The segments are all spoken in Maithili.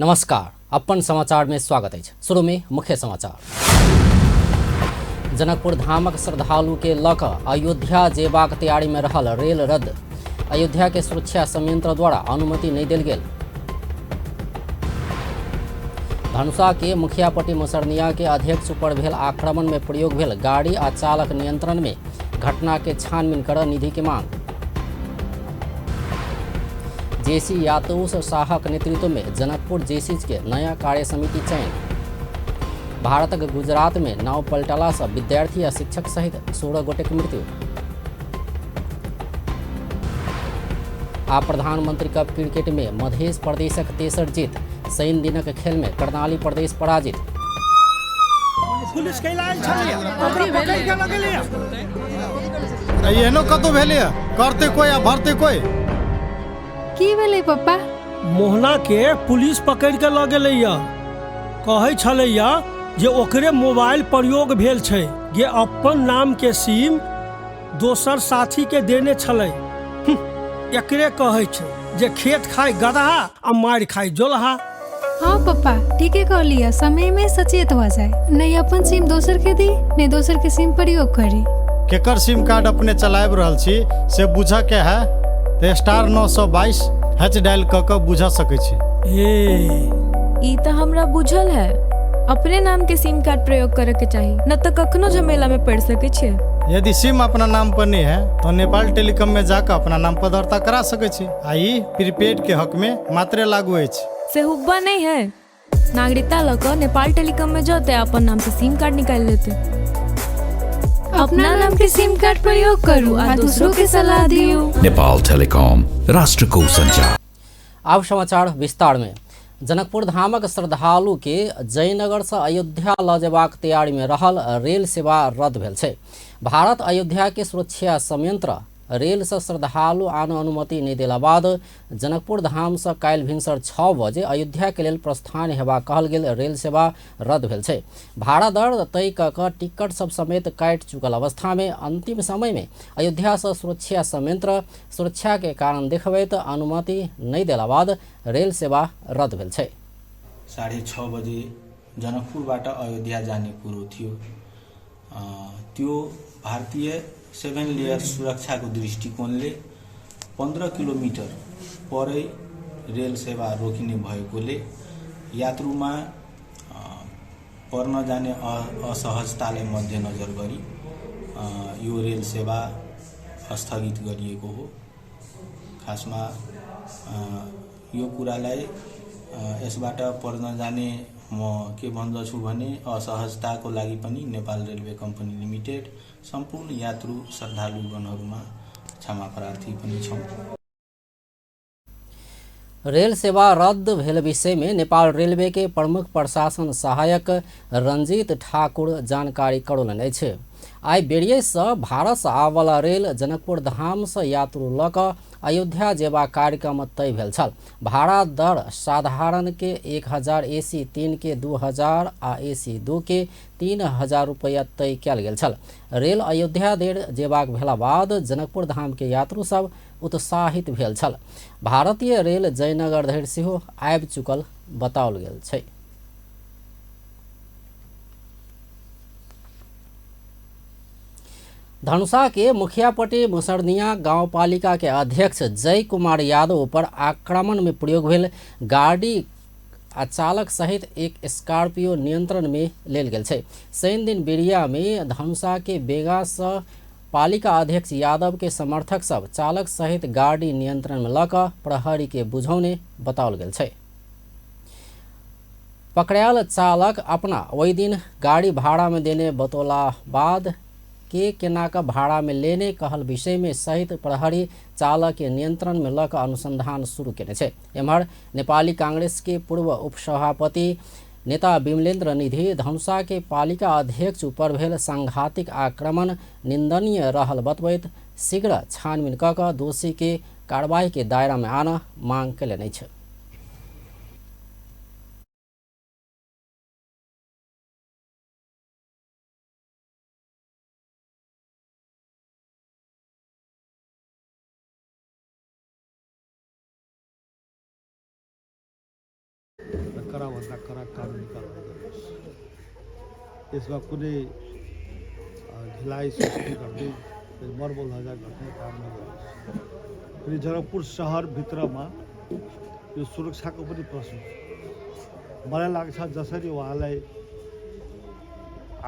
नमस्कार, अपन समाचार में स्वागत अछि। शुरू में मुख्य समाचार। जनकपुर धामक श्रद्धालु के लऽ कऽ अयोध्या जेबाक तैयारी में रहल रेल रद्द। अयोध्या के सुरक्षा संयंत्र द्वारा अनुमति नहीं देल गेल। धनुषा के मुखियापट्टी मुसरनिया के अध्यक्ष पर भेल आक्रमण में प्रयोग भेल गाड़ी आ चालक नियंत्रण में घटना के छानबीन कर निधि के मांग। जेसी यातुस शाहक नेतृत्व में जनकपुर जेसीज के नया कार्य समिति चयन। भारतक गुजरात में नाव पलटला से विद्यार्थी आ शिक्षक सहित 16 गोटे के मृत्यु। आ प्रधानमंत्री कप क्रिकेट में मध्य प्रदेशक तेसर जीत, शनि दिनक खेल में कर्णाली प्रदेश पराजित। पुलिस कैला आयल छलैया, ओकरा पकड़ि के लगेलैया। एहनो कतौ भेलैया, करते कोई आ भरते कोई। की भेलै पप्पा? मोहना के पुलिस पकड़ि के लऽ गेलैया। कहै छलैया जे ओकरे मोबाइल प्रयोग भेल छै, जे अपन नाम के सिम दोसर साथी के देने छलै। एकरे कहै छै जे खेत खाय गदहा आ मारि खाय जोलहा। हाँ पप्पा, ठीके कहलियै, समय में सचेत भऽ जाय, नहीं अपन सिम दोसर के दी, नहीं दोसर के सिम प्रयोग करी। केकर सिम कार्ड अपने चलाबि रहल छी से बुझऽ के है तऽ *922 हैच डायल कऽ कऽ बुझऽ सकै छी। ए ई तऽ हमरा बुझल है, अपने नाम के सिम कार्ड प्रयोग करे के चाही, न तऽ कखनो झमेला में पड़ सके छियै। यदि सिम अपना नाम पर नहीं है तो नेपाल टेलीकॉम में जाकर अपना नाम पर दर्ता करा सकै छी आ ई प्रीपेड के हक में मात्रे लागू अछि। से हुब्बा नहीं है, नागरिकता लऽ कऽ नेपाल टेलीकॉम में जते अपन नाम से सिम कार्ड निकालि लेते। अपना नाम के सिम कार्ड प्रयोग करू आ दूसरों के सलाह दियौ। नेपाल टेलीकॉम, राष्ट्र को संचार। आब समाचार विस्तार में। जनकपुर धामक श्रद्धालु के जयनगर से अयोध्या लऽ जेबाक तैयारी में रहल रेल सेवा रद्द भेल छै। भारत अयोध्या के सुरक्षा संयंत्र रेल से श्रद्धालु आन अनुमति नहीं देला बाद जनकपुर धाम से काल्हि भिनसर 6 बजे अयोध्या के लेल प्रस्थान हेबाक कहल गेल रेल सेवा रद्द भेल छै। भाड़ा दर तय कऽ कऽ टिकट सब समेत काटि चुकल अवस्था में अंतिम समय में अयोध्या से सुरक्षा संयंत्र सुरक्षा के कारण देखबैत अनुमति नहीं देला बाद रेल सेवा रद्द भेल छै। 6:30 बजे जनकपुरबाट अयोध्या जाने कुरो थियो। त्यो भारतीय 7 लेयर सुरक्षाको दृष्टिकोणले 15 किलोमिटर परै रेल सेवा रोकिने भएकोले यात्रुमा पर्न जाने असहजतालाई मध्यनजर गरी यो रेल सेवा स्थगित गरिएको हो। खासमा यो कुरालाई यसबाट पर्न जाने म के भन्दछु भने असहजताको लागि पनि नेपाल रेलवे कम्पनी लिमिटेड सम्पूर्ण यात्रु श्रद्धालुगणहरूमा क्षमा प्रार्थी पनि छौँ। रेल सेवा रद्द भेल विषय में नेपाल रेलवे के प्रमुख प्रशासन सहायक रंजीत ठाकुर जानकारी करौलनि अछि। आइ बेरिये से भारत से आबऽवला रेल जनकपुर धाम से यात्रु लऽ कऽ अयोध्या जेबाक कार्यक्रम तय भेल छल। भाड़ा दर साधारण के 1000, एसी 3 के 2000 आ एसी 2 के 3000 रुपया तय कयल गेल छल। रेल अयोध्या धरि जेबाक भेला बाद जनकपुर धाम के यात्रु सब उत्साहित भेल छल। भारतीय रेल जयनगर धरि सेहो आबि चुकल बताओल गेल छै। धनुषा के मुखियापट्टी मुसरनिया गांवपालिका के अध्यक्ष जय कुमार यादव पर आक्रमण में प्रयोग भेल गाड़ी आ चालक सहित एक स्कॉर्पियो नियंत्रण में लेल गेल छै। शनि दिन बिरिया में धनुषा के बेगा से पालिका अध्यक्ष यादव के समर्थक सब चालक सहित गाड़ी नियंत्रण में लऽ कऽ प्रहरी के बुझौने बताओल गेल छै। पकड़ायल चालक अपना ओहि दिन गाड़ी भाड़ा में देने बतौला बाद के केना कऽ भाड़ा में लेने कहल विषय में सहित प्रहरी चालक के नियंत्रण में लऽ कऽ अनुसंधान शुरू केने छै। एम्हर नेपाली कांग्रेस के पूर्व उपसभापति नेता विमलेन्द्र निधि धनुषा के पालिका अध्यक्ष ऊपर भेल सांघातिक आक्रमण निंदनीय रहल बतबैत शीघ्र छानबीन कऽ कऽ दोषी के कार्रवाई के दायरा में आनऽ मांग केलनि अछि। कडाभन्दा कडा कानुनी कारवाही गर्नुहोस्। यसमा कुनै ढिलाइ सृष्टि गर्ने, मर्मलहजा गर्ने काम नगर्नुहोस्। फेरि जनकपुर सहरभित्रमा यो सुरक्षाको पनि प्रश्न हो। मलाई लाग्छ जसरी उहाँलाई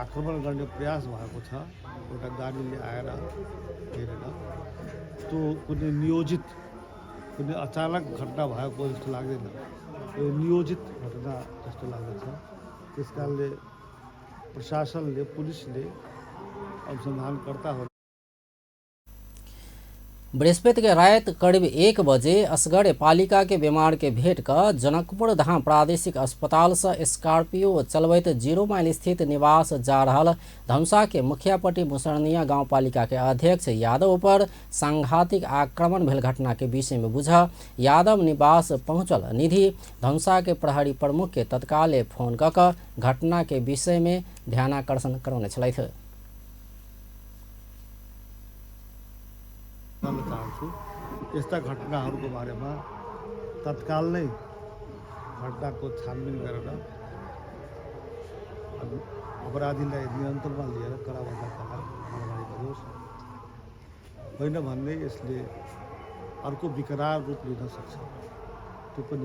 आक्रमण गर्ने प्रयास भएको छ, एउटा गाडीले आएर हेरेर, त्यो कुनै नियोजित, कुनै अचानक घटना भएको जस्तो लाग्दैन, यो नियोजित घटना जस्तो लाग्दछ। त्यस कारणले प्रशासनले, पुलिसले, अनुसन्धानकर्ताहरू बृहस्पति के रात करीब 1 बजे असगरे पालिका के बीमार के भेंट क जनकपुर धाम प्रादेशिक अस्पताल से स्कॉर्पियो चलबैत 0 माइल स्थित निवास जा रहल धनुषा के मुखियापट्टी मुसरनिया गांव पालिका के अध्यक्ष यादव पर सांघातिक आक्रमण भेल घटना के विषय में बुझा यादव निवास पहुंचल निधि धनुषा के प्रहरी प्रमुख के तत्काले फोन क घटना के विषय में ध्यानाकर्षण करौने छलथि। गर्न चाहन्छु यस्ता घटनाहरूको बारेमा तत्काल नै घटनाको छानबिन गरेर अपराधीलाई नियन्त्रणमा लिएर कडाभन्दा कडा कारवाही गरोस्। होइन भन्ने यसले अर्को विकराल रूप लिन सक्छ, त्यो पनि।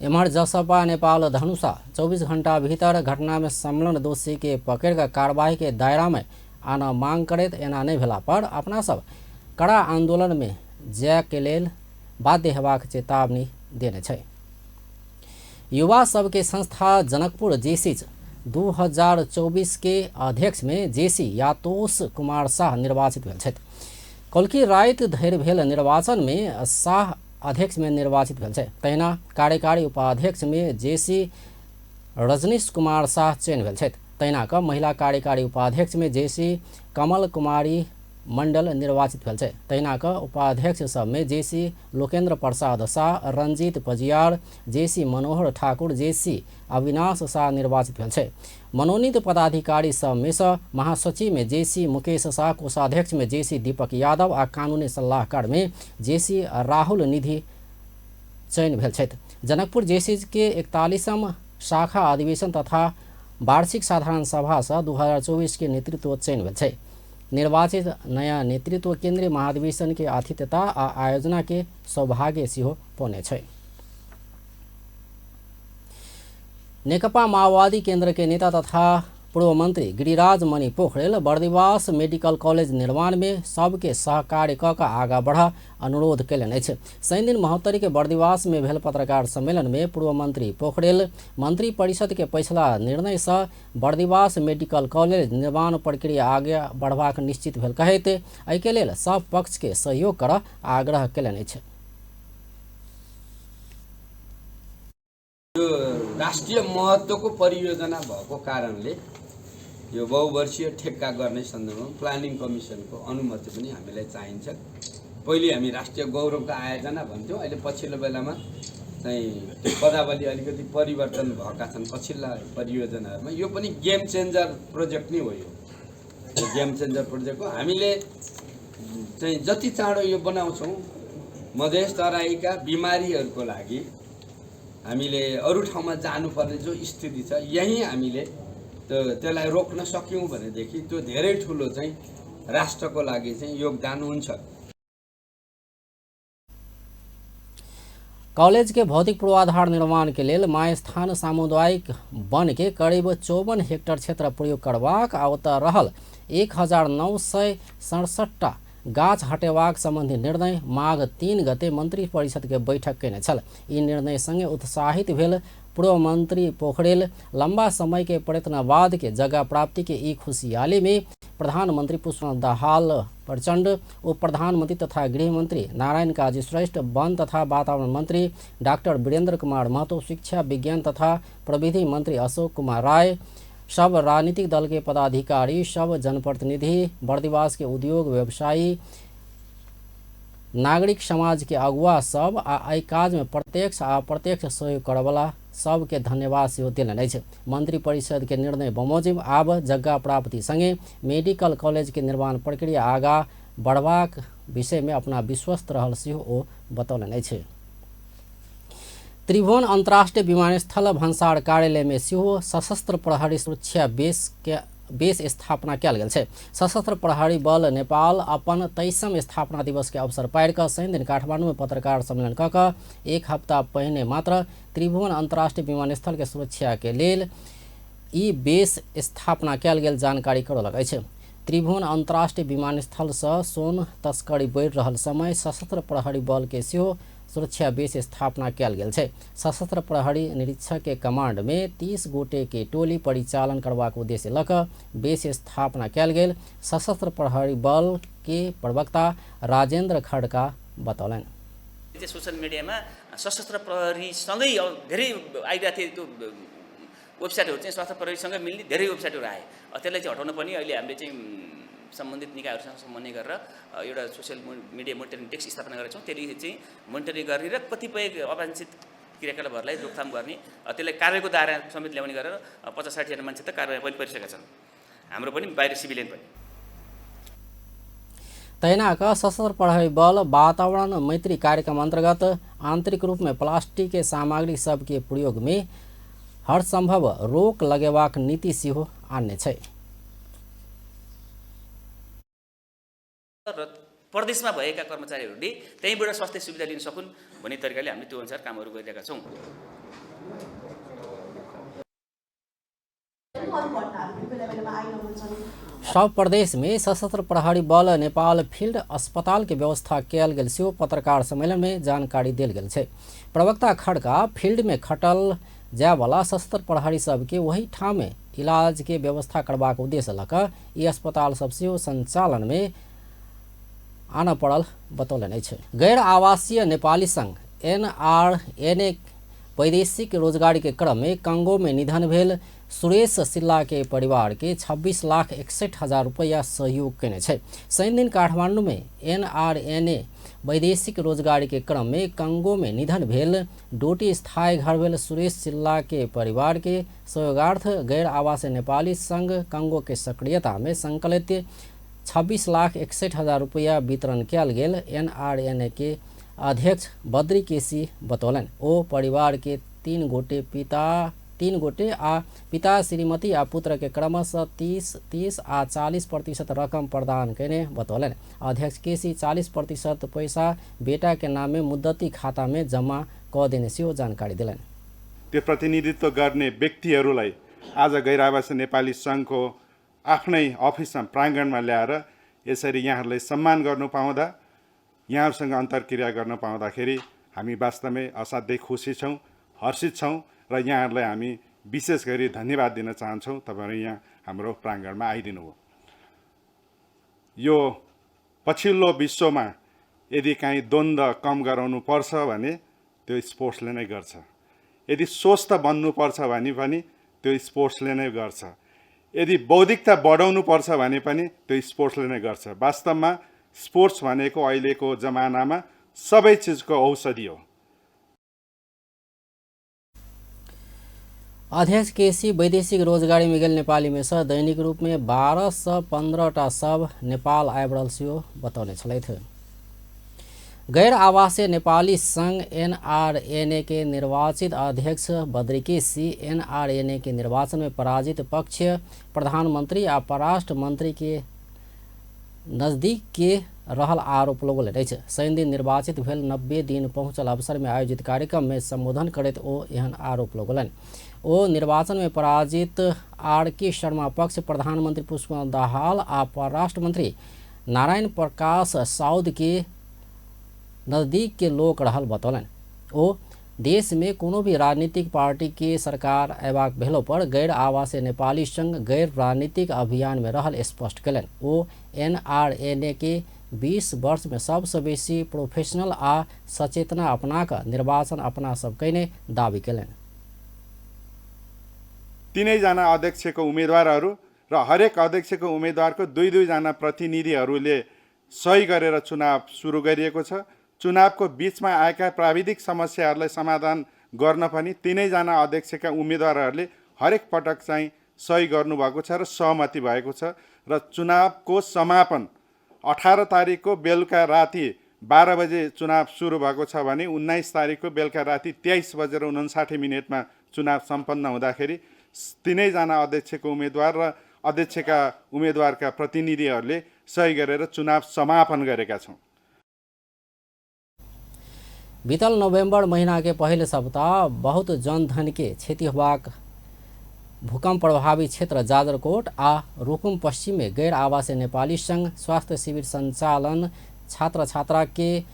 एम्हर जसपा नेपाल धनुषा 24 घंटा भीतर घटना में संलग्न दोषी के पकड़ कर कार्रवाई के दायरा में आना मांग करैत एना नहि भेला पर अपना सब कड़ा आंदोलन में जाय के लेल बाध्य हेबाक चेतावनी देने छै। युवा सबके संस्था जनकपुर जेसीज 2024 के अध्यक्ष में जेसी यातोष कुमार शाह निर्वाचित भेल छथि। कलकी राति धरि भेल निर्वाचन में शाह अध्यक्ष में निर्वाचित भेल छै। तहिना कार्यकारी उपाध्यक्ष में जेसी रजनीश कुमार शाह चयन भेल छथि। तहिना क महिला कार्यकारी उपाध्यक्ष में जेसी कमल कुमारी मंडल निर्वाचित भेल छै। तहिना क उपाध्यक्ष सब में जेसी लोकेन्द्र प्रसाद शाह, रंजीत पजियार, जेसी मनोहर ठाकुर, जेसी अविनाश शाह निर्वाचित भेल छै। मनोनीत पदाधिकारी सब में सँ महासचिव में जेसी मुकेश शाह, कोषाध्यक्ष में जेसी दीपक यादव आ कानूनी सलाहकार में जेसी राहुल निधि चयन भेल छथि। जनकपुर जेसी के 41म शाखा अधिवेशन तथा वार्षिक साधारण सभा से 2024 के नेतृत्व चयन भेल छै। निर्वाचित नया नेतृत्व केंद्रीय महाधिवेशन के आतिथ्यता आ आयोजना के सौभाग्य सेहो पौने छै। नेकपा माओवादी केंद्र के नेता तथा पूर्व मंत्री गिरिराज मणि पोखरेल बर्दिवास मेडिकल कॉलेज निर्माण में सबके सहकार्य क आगा बढ़ा अनुरोध कयलनि अछि। शनिदिन महोत्तरी के बर्दिवास में भेल पत्रकार सम्मेलन में पूर्व मंत्री पोखरेल मंत्री परिषद के पछिला निर्णय से बर्दिवास मेडिकल कॉलेज निर्माण प्रक्रिया आगे बढ़बाक निश्चित भेल कहैत एहिके लेल सब पक्ष के सहयोग कर आग्रह कयलनि अछि। यो राष्ट्रिय महत्त्वको परियोजना भएको कारणले यो बहुवर्षीय ठेक्का गर्ने सन्दर्भमा प्लानिङ कमिसनको अनुमति पनि हामीलाई चाहिन्छ। पहिले हामी राष्ट्रिय गौरवको आयोजना भन्थ्यौँ, अहिले पछिल्लो बेलामा चाहिँ त्यो पदावली अलिकति परिवर्तन भएका छन् पछिल्ला परियोजनाहरूमा। यो पनि गेम चेन्जर प्रोजेक्ट नै हो, यो गेम चेन्जर प्रोजेक्ट हो। हामीले चाहिँ जति चाँडो यो बनाउँछौँ मधेस तराईका बिमारीहरूको लागि हामीले अरू ठाउँमा जानुपर्ने जो स्थिति छ यहीँ हामीले त्यसलाई रोक्न सक्यौँ भनेदेखि त्यो धेरै ठुलो चाहिँ राष्ट्रको लागि चाहिँ योगदान हुन्छ। कॉलेज के भौतिक पूर्वाधार निर्माण के लेल मायस्थान सामुदायिक वन के करीब 54 हेक्टर क्षेत्र प्रयोग करबाक आ ओतऽ रहल 1967 गाछ हटेबाक संबंधी निर्णय माघ 3 गते मंत्री परिषद के बैठक केने छल। ई निर्णय संगे उत्साहित भेल पूर्व मंत्री पोखरेल लंबा समय के प्रयत्न बाद के जगह प्राप्ति के ई खुशहाली में प्रधानमंत्री पुष्प दाहाल प्रचंड, उप प्रधानमंत्री तथा गृह मंत्री नारायण काजी श्रेष्ठ, वन तथा वातावरण मंत्री डॉक्टर वीरेंद्र कुमार महतो, शिक्षा विज्ञान तथा प्रविधि मंत्री अशोक कुमार राय, सब राजनीतिक दल के पदाधिकारी, सब जनप्रतिनिधि, बर्दिवास के उद्योग व्यवसायी, नागरिक समाज के अगुआ सब आ एहि काज में प्रत्यक्ष आ अप्रत्यक्ष सहयोग करवला सबके धन्यवाद सेहो देलनि अछि। मंत्री परिषद के निर्णय बमोजिम आब जग्गा प्राप्ति संगे मेडिकल कॉलेज के निर्माण प्रक्रिया आगा बढ़बाक विषय में अपना विश्वस्त रहल सेहो ओ बतौलनि अछि। त्रिभुवन अन्तर्राष्ट्रिय विमानस्थल भन्सार कार्यालय में सेहो सशस्त्र प्रहरी सुरक्षा बेस स्थापना कयल गेल छै। सशस्त्र प्रहरी बल नेपाल अपन 23म स्थापना दिवस के अवसर पारि कऽ शनि दिन काठमाडौँ में पत्रकार सम्मेलन कऽ कऽ एक हप्ता पहिने मात्र त्रिभुवन अन्तर्राष्ट्रिय विमानस्थल के सुरक्षा के लेल ई बेस स्थापना कयल गेल जानकारी करौलक अछि। त्रिभुवन अन्तर्राष्ट्रिय विमानस्थल सँ सोन तस्करी बढ़ि रहल समय सशस्त्र प्रहरी बल के सेहो सुरक्षा बेस स्थापना कयल गेल छै। सशस्त्र प्रहरी निरीक्षक के कमांड में 30 गोटे के टोली परिचालन करबाक उद्देश्य लऽ कऽ बेस स्थापना कयल गेल सशस्त्र प्रहरी बल के प्रवक्ता राजेंद्र खड्का बतौलनि। सोशल मिडियामा सशस्त्र प्रहरीसँगै धेरै आइरहेको थिए, त्यो वेबसाइटहरू चाहिँ सशस्त्र प्रहरीसँगै मिल्ने धेरै वेबसाइटहरू आए। त्यसलाई चाहिँ हटाउन पनि अहिले हामीले चाहिँ सम्बन्धित निकायहरूसँग समन्वय गरेर एउटा सोसियल मिडिया मोनिटरिङ डेस्क स्थापना गरेका छौँ। त्यसले चाहिँ मोनिटरिङ गर्ने र कतिपय अवांछित क्रियाकलापहरूलाई रोकथाम गर्ने, त्यसलाई कारवाहीको दायरा समेत ल्याउने गरेर 50-60 जना मान्छे त कारवाही पनि परिसकेका छन्, हाम्रो पनि बाहिर सिभिलियन पनि। तैनाक सशस्त्र प्रहरी बल वातावरण मैत्री कार्यक्रम अन्तर्गत आंतरिक रूप में प्लास्टिक के सामग्री सबके प्रयोग में हर संभव रोक लगेबाक नीति सेहो आनने छै। र प्रदेशमा भएका कर्मचारीहरूले त्यहीँबाट स्वास्थ्य सुविधा लिन सकुन् भन्ने तरिकाले हामीले त्यो अनुसार कामहरू गरिरहेका छौँ। सब प्रदेश में सशस्त्र प्रहरी बल नेपाल फील्ड अस्पताल के व्यवस्था कयल गेल सेहो पत्रकार सम्मेलन में जानकारी देल गेल छै। प्रवक्ता खड्का फील्ड में खटल जायवाला सशस्त्र प्रहरी सबके वही ठाम में इलाज के व्यवस्था करबाक उद्देश्य लऽ कऽ ई अस्पताल सब सेहो संचालन में आनऽ पड़ल बतौलनि अछि। गैर आवासीय नेपाली संघ एनआरएनए वैदेशिक रोजगारी के क्रम में कंगो में निधन भेल सुरेश सिल्ला के परिवार के 26,61,000 रुपैया सहयोग कयने छै। शनि दिन काठमाडौँ में एनआरएनए वैदेशिक रोजगारी के क्रम में कंगो में निधन भेल डोटी स्थायी घर भेल सुरेश सिल्ला के परिवार के सहयोगार्थ गैर आवासीय नेपाली संघ कंगो के सक्रियता में संकलित 26,61,000 रुपैया वितरण कयल गेल एनआरएनए के अध्यक्ष बद्री केसी बतौलनि। ओ परिवार के 3 गोटे आ पिता श्रीमती आ पुत्र के क्रमशः 30, 30 आ 40% रकम प्रदान कयने बतौलनि। अध्यक्ष केसी 40% पैसा बेटा के नाम में मुद्दती खाता में जमा कऽ देने सेहो जानकारी देलनि। त्यो प्रतिनिधित्व गर्ने व्यक्तिहरूलाई आज गैर आवासीय नेपाली सङ्घको आफ्नै अफिसमा प्राङ्गणमा ल्याएर यसरी यहाँहरूलाई सम्मान गर्नु पाउँदा, यहाँहरूसँग अन्तर्क्रिया गर्न पाउँदाखेरि हामी वास्तवमै असाध्यै खुसी छौँ, हर्षित छौँ र यहाँहरूलाई हामी विशेष गरी धन्यवाद दिन चाहन्छौँ। तपाईँहरू यहाँ हाम्रो प्राङ्गणमा आइदिनु हो। यो पछिल्लो विश्वमा यदि काहीँ द्वन्द्व कम गराउनु पर्छ भने त्यो स्पोर्ट्सले नै गर्छ। यदि स्वस्थ बन्नुपर्छ भने पनि त्यो स्पोर्ट्सले नै गर्छ। यदि बौद्धिकता बढाउनु पर्छ भने पनि त्यो स्पोर्ट्सले नै गर्छ। वास्तवमा स्पोर्ट्स भनेको अहिलेको जमानामा सबै चिजको औषधि हो। अध्यक्ष केसी वैदेशिक रोजगारी में गेल नेपाली में सँ दैनिक रूप में 12 सँ 15 टा शव नेपाल आबि रहल सेहो बतौने छलथि। गैर आवासीय नेपाली संघ एनआरएनए के निर्वाचित अध्यक्ष बद्री केसी एनआरएनए के निर्वाचन में पराजित पक्ष प्रधानमंत्री आ परराष्ट्र मंत्री के नजदीक के रहल आरोप लगौलनि अछि। शनि दिन निर्वाचित भेल 90 दिन पहुँचल अवसर में आयोजित कार्यक्रम में संबोधन करैत ओ एहन आरोप लगौलनि। ओ निर्वाचन में पराजित आर के शर्मा पक्ष प्रधानमंत्री पुष्पकमल दाहाल आ परराष्ट्र मंत्री नारायण प्रकाश साउद के नजदीक के लोक रहल बतौलनि। ओ देश में कोनो भी राजनीतिक पार्टी के सरकार अयबाक भेलो पर गैर आवासीय नेपाली संघ गैर राजनीतिक अभियान में रहल स्पष्ट कयलनि। ओ एनआरएनए के 20 वर्ष में सबसँ बेसी प्रोफेशनल आ सचेतना अपना कऽ निर्वाचन अपना सब कयने दावी कयलनि। तीनैजना अध्यक्षको उम्मेदवारहरू र हरेक अध्यक्षको उम्मेदवारको 2-2 जना प्रतिनिधिहरूले सही गरेर चुनाव सुरु गरिएको छ। चुनावको बिचमा आएका प्राविधिक समस्याहरूलाई समाधान गर्न पनि तीनैजना अध्यक्षका उम्मेदवारहरूले हरेक पटक चाहिँ सही गर्नुभएको छ र सहमति भएको छ र चुनावको समापन 18 तारिकको बेलुका राति 12 बजे चुनाव सुरु भएको छ भने 19 तारिकको बेलुका राति 23:59 चुनाव सम्पन्न हुँदाखेरि तिनैजना अध्यक्षको उम्मेदवार र अध्यक्षका उम्मेदवारका प्रतिनिधिहरूले सही गरेर चुनाव समापन गरेका छौँ। बीतल नवंबर महीना के पहले सप्ताह बहुत जनधन के क्षति होबाक भूकंप प्रभावित क्षेत्र जाजरकोट आ रुकुम पश्चिम में गैर आवासीय नेपाली संघ स्वास्थ्य शिविर संचालन छात्र छात्रा के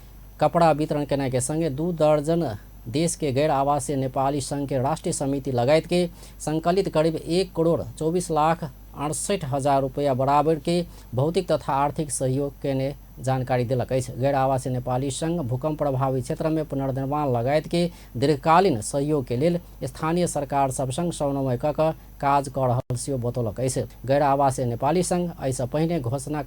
कपड़ा वितरण केनाइ के संगे 2 दर्जन देश के गैर आवासीय नेपाली संघ के राष्ट्रीय समिति लगायत के संकलित करीब 1,24,68,000 रुपया बराबर के भौतिक तथा आर्थिक सहयोग केने जानकारी देलक अछि। गैर आवासीय नेपाली संघ भूकंप प्रभावित क्षेत्र में पुनर्निर्माण लगायत के दीर्घकालीन सहयोग के लेल स्थानीय सरकार सब संग समन्वय क क काज क रहल सेहो बतौलक अछि। गैर आवासीय नेपाली संघ एहिसँ पहिने घोषणा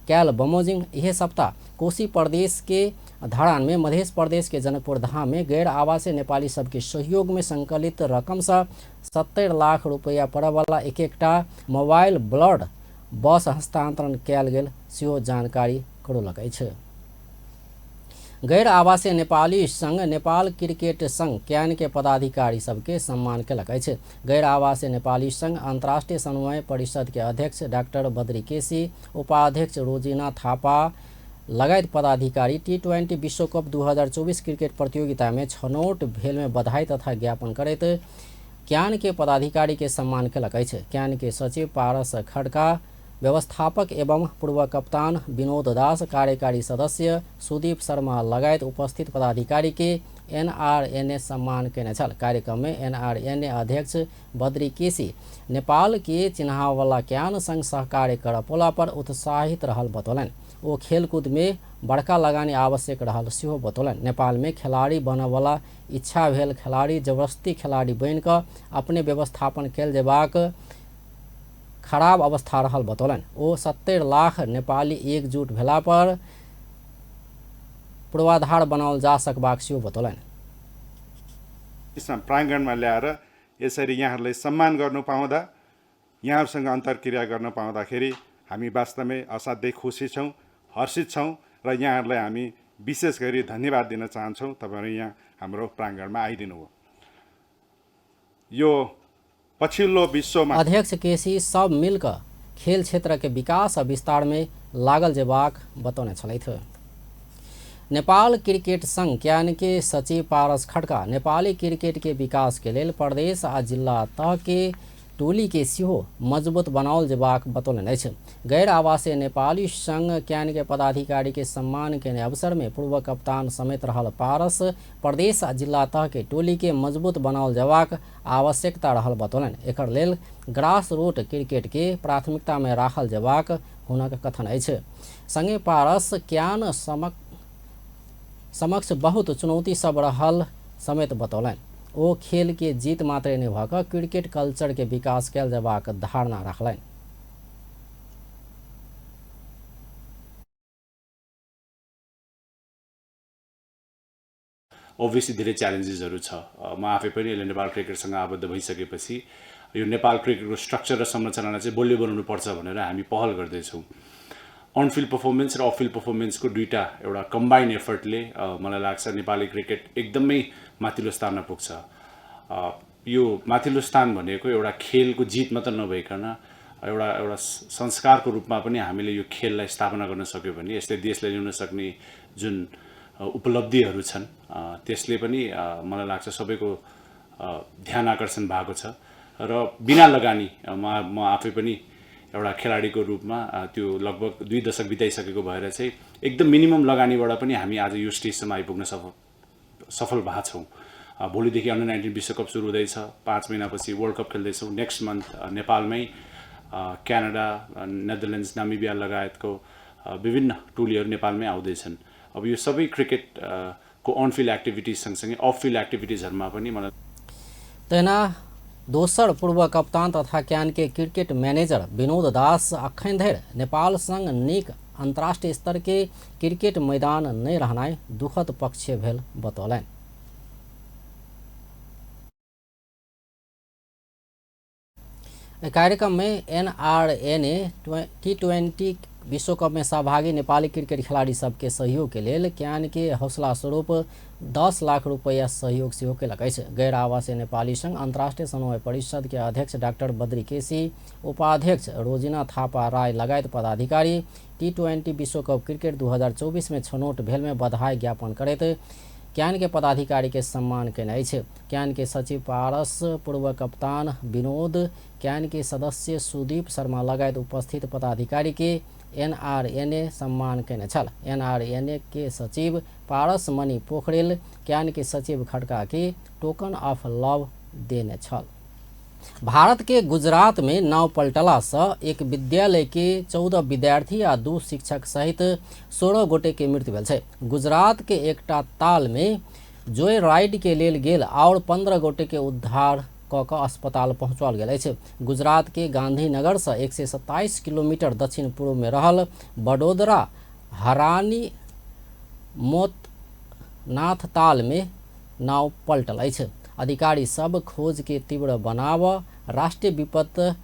कैल बमोजिम इहे सप्ताह कोशी प्रदेश के धरान में मध्य प्रदेश के जनकपुर धाम में गैर आवासीय नेपाली सबके सहयोग में संकलित रकम से 70 लाख रुपया पड़यवला एक एकटा मोबाइल ब्लड बस हस्तांतरण कयल गेल सेहो जानकारी करौलक अछि। गैर आवासीय नेपाली संघ नेपाल क्रिकेट संघ can के पदाधिकारी सबके सम्मान केलक अछि। गैर आवासीय नेपाली संघ अंतर्राष्ट्रीय समन्वय परिषद के अध्यक्ष डाक्टर बद्री केसी, उपाध्यक्ष रोजिना थापा लगायत पदाधिकारी T20 विश्वकप 2024 क्रिकेट प्रतियोगिता में छनौट भेल में बधाई तथा ज्ञापन करैत can के पदाधिकारी के सम्मान केलक अछि। Can के सचिव पारस खड़का, व्यवस्थापक एवं पूर्व कप्तान विनोद दास, कार्यकारी सदस्य सुदीप शर्मा लगायत उपस्थित पदाधिकारी के एनआरएनए सम्मान केने छल। कार्यक्रम में एनआरएनए अध्यक्ष बद्री केसी नेपाल के चिन्हावला can संग सहकार्य करपोला पर उत्साहित रहल बतौलनि। ओ खेलकूद में बड़का लगानी आवश्यक रहल सेहो बतौलनि। नेपाल में खिलाड़ी बनवला इच्छा भेल खिलाड़ी जबरदस्ती खिलाड़ी बनि कऽ अपने व्यवस्थापन कयल जेबाक खराब अवस्था रहल बतौलनि। ओ 70 लाख नेपाली एकजुट भेला पर पूर्वाधार बनाओल जा सकबाक सेहो बतौलनि। यसमा प्राङ्गणमा ल्याएर यसरी यहाँहरूलाई सम्मान गर्नु पाउँदा, यहाँहरूसँग अन्तर्क्रिया गर्न पाउँदाखेरि हामी वास्तवमै असाध्यै खुसी छौँ, हर्षित छौँ र यहाँहरूलाई हामी विशेष गरी धन्यवाद दिन चाहन्छौँ। तपाईँहरू यहाँ हाम्रो प्राङ्गणमा आइदिनु हो। यो पछिल्लो विश्वमा अध्यक्ष केसी सब मिलकर खेल क्षेत्र के विकास आ विस्तार में लागल जेबाक बतौने छलथि। नेपाल क्रिकेट संघ can के सचिव पारस खड़का नेपाली क्रिकेट के विकास के लेल प्रदेश आ जिला तह के टोली के सेहो मजबूत बनाओल जेबाक बतौलनि अछि। गैर आवासीय नेपाली संघ can के पदाधिकारी के सम्मान केने अवसर में पूर्व कप्तान समेत रहल पारस प्रदेश आ जिला तह के टोली के मजबूत बनाओल जेबाक आवश्यकता रहल बतौलनि। एकर लेल ग्रास रूट क्रिकेट के प्राथमिकता में राखल जेबाक हुनक कथन अछि। संगे पारस can समक्ष बहुत चुनौती सब रहल समेत बतौलनि। ओ खेल के जीत मात्रे नहि भऽ कऽ क्रिकेट कल्चर के विकास कयल जेबाक धारणा राखलनि। ओभियसली धेरै च्यालेन्जेसहरू छ। म आफै पनि अहिले नेपाल क्रिकेटसँग आबद्ध भइसकेपछि यो नेपाल क्रिकेटको स्ट्रक्चर र संरचनालाई चाहिँ बलियो बनाउनुपर्छ भनेर हामी पहल गर्दैछौँ। अनफिल्ड पर्फर्मेन्स र अफिल्ड पर्फर्मेन्सको दुईवटा एउटा कम्बाइन्ड एफर्टले मलाई लाग्छ नेपाली क्रिकेट एकदमै माथिल्लो स्थानमा पुग्छ। यो माथिल्लो स्थान भनेको एउटा खेलको जित मात्र नभइकन एउटा एउटा संस्कारको रूपमा पनि हामीले यो खेललाई स्थापना गर्न सक्यो भने यसले देशलाई ल्याउन सक्ने जुन उपलब्धिहरू छन् त्यसले पनि मलाई लाग्छ सबैको ध्यान आकर्षण भएको छ। र बिना लगानी म आफै पनि एउटा खेलाडीको रूपमा त्यो लगभग 2 दशक बिताइसकेको भएर चाहिँ एकदम मिनिमम लगानीबाट पनि हामी आज यो स्टेजसम्म आइपुग्न सफल भएको छौँ। भोलिदेखि अन्डर-19 विश्वकप सुरु हुँदैछ, 5 महिनापछि वर्ल्ड कप खेल्दैछौँ। नेक्स्ट मन्थ नेपालमै क्यानाडा, नेदरल्यान्ड्स, नामिबिया लगायतको विभिन्न टोलीहरू नेपालमै आउँदैछन्। अब यो सबै क्रिकेट को अनफिल्ड एक्टिभिटिज सँगसँगै अफ फिल्ड एक्टिभिटिजहरूमा पनि मलाई तहिना दोसर पूर्व कप्तान तथा can के क्रिकेट मैनेजर विनोद दास अखन धरि नेपाल संग नीक अंतर्राष्ट्रीय स्तर के क्रिकेट मैदान नहि रहनाइ दुखद पक्ष भेल बतौलनि। कार्यक्रम में एनआरएनए T20 विश्वकप में सहभागी नेपाली क्रिकेट खेलाड़ी सबके सहयोग के लेल can के हौसला स्वरूप 10 लाख रुपैया सहयोग सेहो केलक अछि। गैर आवासीय नेपाली संघ अंतर्राष्ट्रीय समन्वय परिषद के अध्यक्ष डाक्टर बद्री केसी, उपाध्यक्ष रोजिना थापा राय लगायत पदाधिकारी T20 विश्वकप क्रिकेट 2024 में छनौट भेल में बधाई ज्ञापन करैत can के पदाधिकारी के सम्मान केने अछि। Can के सचिव पारस, पूर्व कप्तान विनोद, can के सदस्य सुदीप शर्मा लगायत उपस्थित पदाधिकारी के एनआरएनए सम्मान केने छल। एनआरएनए के सचिव पारस मणि पोखरेल can के सचिव खड़का के टोकन ऑफ लव देने छल। भारत के गुजरात में नाव पलटला से एक विद्यालय के 14 विद्यार्थी आ 2 शिक्षक सहित 16 गोटे के मृत्यु भेल छै। गुजरात के एकटा ताल में जॉय राइड के लेल गेल और 15 गोटे के उद्धार क क अस्पताल पहुँचाओल गेल अछि। गुजरात के गांधीनगर से 127 किलोमीटर दक्षिण पूर्व में रहल बडोदरा हरानी मोतनाथ ताल में नाव पलटल अछि। अधिकारी सब खोज के तीव्र बनाव राष्ट्रीय विपत्त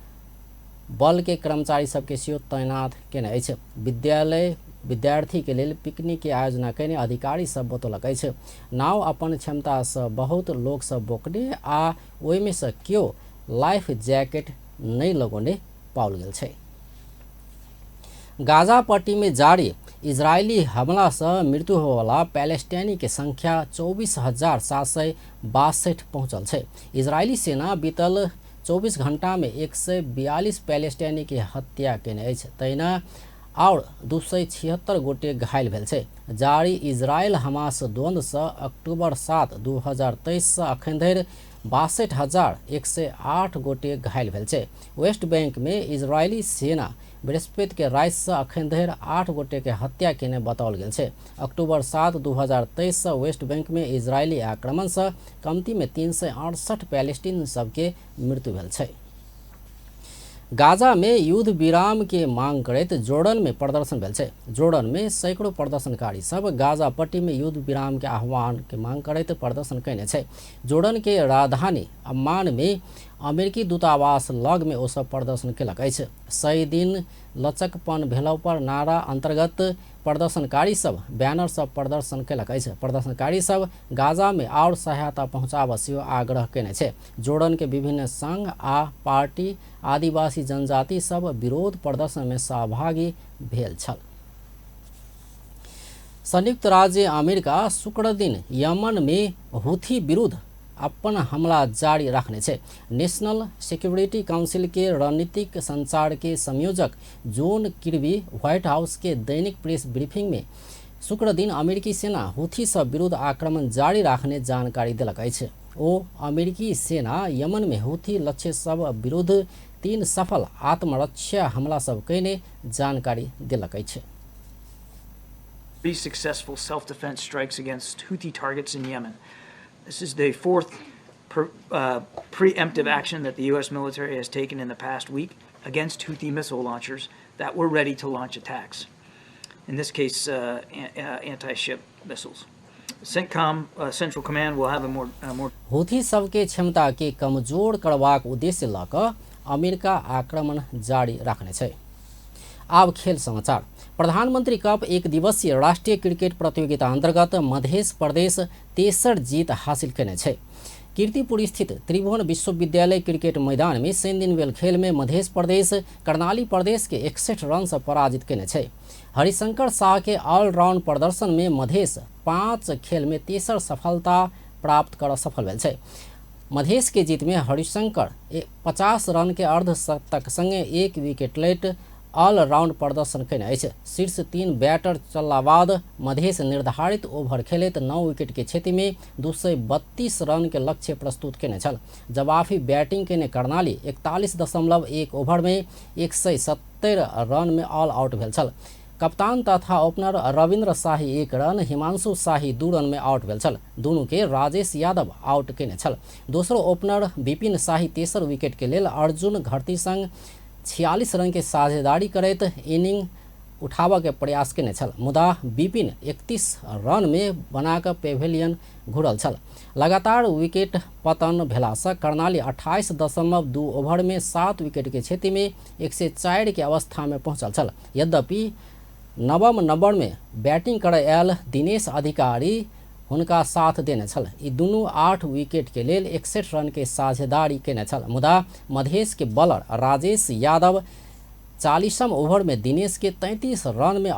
बल के कर्मचारी सबके सेहो तैनात केने अछि। विद्यालय विद्यार्थी के लेल पिकनिक के आयोजना केने अधिकारी सब बतौलक अछि। नाव अपन क्षमता से बहुत लोक सब बोकने आ ओहिमे से केओ लाइफ जैकेट नहि लगौने पाओल गेल छै। गाजा पट्टी में जारी इजरायली हमला से मृत्यु होवला पैलेस्टाइनी के संख्या 24,762 पहुंचल छै। इजरायली सेना बीतल 24 घंटा में 142 पैलेस्टाइनी के हत्या केने अछि, तहिना और 276 गोटे घायल भेल छै। जारी इजरायल हमास द्वंद्व से अक्टूबर 7, 2023 से अखन धरि 62,108 गोटे घायल भेल छै। वेस्ट बैंक में इजरायली सेना बृहस्पति के राति से अखन धरि 8 गोटे के हत्या केने बताओल गेल छै। अक्टूबर 7, 2023 से वेस्ट बैंक में इजरायली आक्रमण से कमती में 368 पैलेस्टीन सबके मृत्यु भेल छै। गाजा में युद्ध विराम के मांग करैत जॉर्डन में प्रदर्शन भेल छै। जॉर्डन में सैकड़ों प्रदर्शनकारी सब गाजा पट्टी में युद्ध विराम के आह्वान के मांग करैत प्रदर्शन केने छै। जॉर्डन के राजधानी अम्मान में अमेरिकी दूतावास लग में ओ सब प्रदर्शन केलक अछि। 100 दिन लचकपन भेला पर नारा अंतर्गत प्रदर्शनकारी सब बैनर सब प्रदर्शन केलक अछि। प्रदर्शनकारी सब गाजा में और सहायता पहुंचाबऽ सेहो आग्रह केने छै। जॉर्डन के विभिन्न संघ आ पार्टी आदिवासी जनजाति सब विरोध प्रदर्शन में सहभागी भेल छल। संयुक्त राज्य अमेरिका शुक्र दिन यमन में हूथी विरुद्ध अपन हमला जारी रखने छै। नेशनल सिक्योरिटी काउंसिल के रणनीतिक संचार के संयोजक जोन किर्बी व्हाइट हाउस के दैनिक प्रेस ब्रीफिंग में शुक्र दिन अमेरिकी सेना हूथी सब विरुद्ध आक्रमण जारी राखने जानकारी देलक अछि। ओ अमेरिकी सेना यमन में हूथी लक्ष्य सब विरुद्ध 3 सफल आत्मरक्षा हमला सब कयने जानकारी देलक अछि। 3 successful self-defense strikes against Houthi targets in Yemen. This is the fourth preemptive action that the U.S. military has taken in the past week against Houthi missile launchers that were ready to launch attacks. In this case, anti-ship missiles. CENTCOM, Central Command, will have a more Houthi सबके क्षमता के कमजोर करबाक उद्देश्य लऽ कऽ अमेरिका आक्रमण जारी राखने छै। आब खेल समाचार। प्रधानमंत्री कप एक दिवसीय राष्ट्रीय क्रिकेट प्रतियोगिता अंतर्गत मध्य प्रदेश तेसर जीत हासिल केने छै। कीर्तिपुर स्थित त्रिभुवन विश्वविद्यालय क्रिकेट मैदान में शनि दिन भेल खेल में मध्य प्रदेश कर्णाली प्रदेश के 61 रन से पराजित केने छै। हरिशंकर शाह के ऑलराउंड प्रदर्शन में मधेश 5 खेल में तेसर सफलता प्राप्त कर सफल भेल छै। मधेश के जीत में हरिशंकर 50 रन के अर्धशतक संगे 1 विकेट लैत ऑलराउंड प्रदर्शन केने अछि। शीर्ष 3 बैटर चलला बाद मधेश निर्धारित ओवर खेलैत 9 विकेट के क्षति में 232 रन के लक्ष्य प्रस्तुत केने छल। जवाफी बैटिंग केने कर्णाली 41.1 ओवर में 170 रन में ऑल आउट भेल छल। कप्तान तथा ओपनर रविन्द्र शाही 1 रन, हिमांशु शाही 2 रन में आउट भेल छल। दुनू के राजेश यादव आउट केने छल। दोसरो ओपनर विपिन शाही तेसर विकेट के लेल अर्जुन घरती संग 46 रन के साझेदारी करैत इनिंग उठाबऽ के प्रयास केने छल, मुदा विपिन 31 रन में बनाकऽ पेवेलियन घुरल छल। लगातार विकेट पतन भेलासँ कर्णाली 28.2 ओवर में 7 विकेट के क्षति में 104 के अवस्था में पहुंचल छल। यद्यपि नवम नंबर में बैटिंग करय आयल दिनेश अधिकारी हुनका साथ देने छल। ई दुनू 8 विकेट के लेल 61 रन के साझेदारी केने छल, मुदा मधेश के बॉलर राजेश यादव 40म ओवर में दिनेश के 33 रन में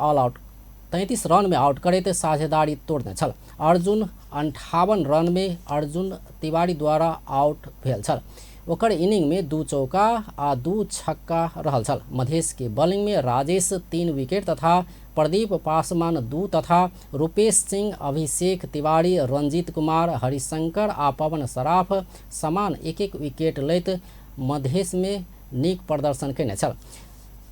33 रन में आउट करैत साझेदारी तोड़ने छल। अर्जुन 58 रन में अर्जुन तिवारी द्वारा आउट भेल छल। ओकर इनिंग में 2 चौका आ 2 छक्का रहल छल। मधेश के बॉलिंग में राजेश 3 विकेट तथा प्रदीप पासवान 2 तथा रूपेश सिंह, अभिषेक तिवारी, रंजीत कुमार, हरिशंकर आ पवन सराफ समान 1-1 विकेट लैत मधेश में नीक प्रदर्शन केने छल।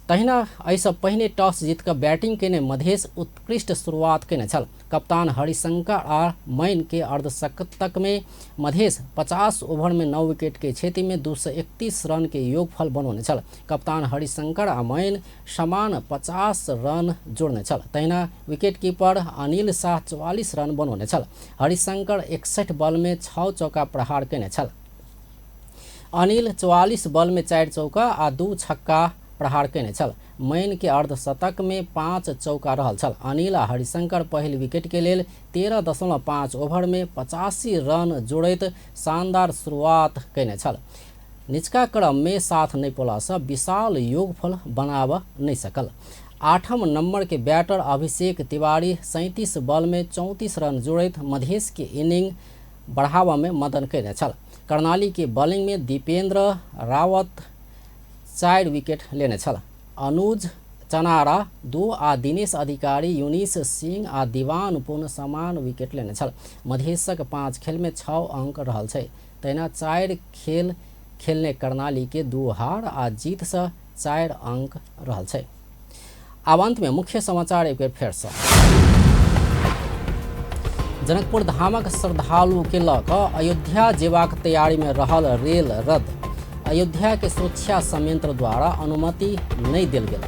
तहिना एहिसँ पहिने टॉस जीत कऽ बैटिंग केने मधेश उत्कृष्ट शुरुआत केने छल। कप्तान हरिशंकर आ मैन के अर्धशतक में मधेश 50 ओवर में 9 विकेट के क्षति में 231 रन के योगफल बनौने छल। कप्तान हरिशंकर आ मैन समान 50 रन जोड़ने छल। तहिना विकेटकीपर अनिल शाह 44 रन बनौने छल। हरिशंकर 61 बॉल में 6 चौका प्रहार केने छल। अनिल 44 बॉल में 4 चौका आ 2 छक्का प्रहार केने छल। मैन के अर्धशतक में 5 चौका रहल छल। अनिल आ हरिशंकर पहिल विकेट के लेल 13.5 ओवर में 85 रन जोड़ैत शानदार शुरुआत केने छल। निचका क्रम में साथ नहि पौलासँ विशाल योगफल बनाबऽ नहि सकल। 8म नंबर के बैटर अभिषेक तिवारी 37 बॉल में 34 रन जोड़ैत मधेश के इनिंग बढ़ावा में मदद केने छल। कर्णाली के बॉलिंग में दीपेंद्र रावत 4 विकेट लेने छल। अनुज चनारा 2 आ दिनेश अधिकारी, यूनिस सिंह आ दीवान पुन समान विकेट लेने छल। मधेशक 5 खेल में 6 अंक रहल छै। तहिना 4 खेल खेलने कर्णाली के 2 हार आ जीत से 4 अंक रहल छै। आब अंत में मुख्य समाचार एक बेर फेर से। जनकपुर धामक श्रद्धालु के लऽ कऽ अयोध्या जेबाक तैयारी में रहल रेल रद्द। अयोध्या के सुरक्षा संयंत्र द्वारा अनुमति नहीं दिल गेल।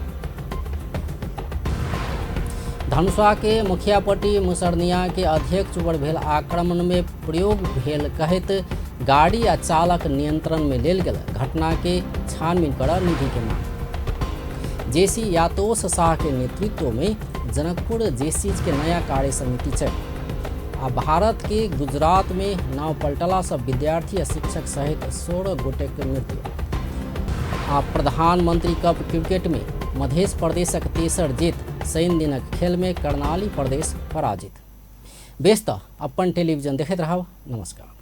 धनुषा के मुखियापट्टी मुसरनिया के अध्यक्ष पर भेल आक्रमण में प्रयोग भेल कहैत गाड़ी आ चालक नियंत्रण में लेल गेल। घटना के छानबीन कर निधि के मांग। जेसी यातोष शाह के नेतृत्व में जनकपुर जेसीज के नया कार्य समिति चयन। आ भारत के गुजरात में नाव पलटला से विद्यार्थी आ शिक्षक सहित 16 गोटे के मृत्यु। आ प्रधानमंत्री कप क्रिकेट में मध्य प्रदेशक तेसर जीत, शनि दिनक खेल में कर्णाली प्रदेश पराजित। बेस तऽ अपन टेलीविजन देखैत रहब। नमस्कार।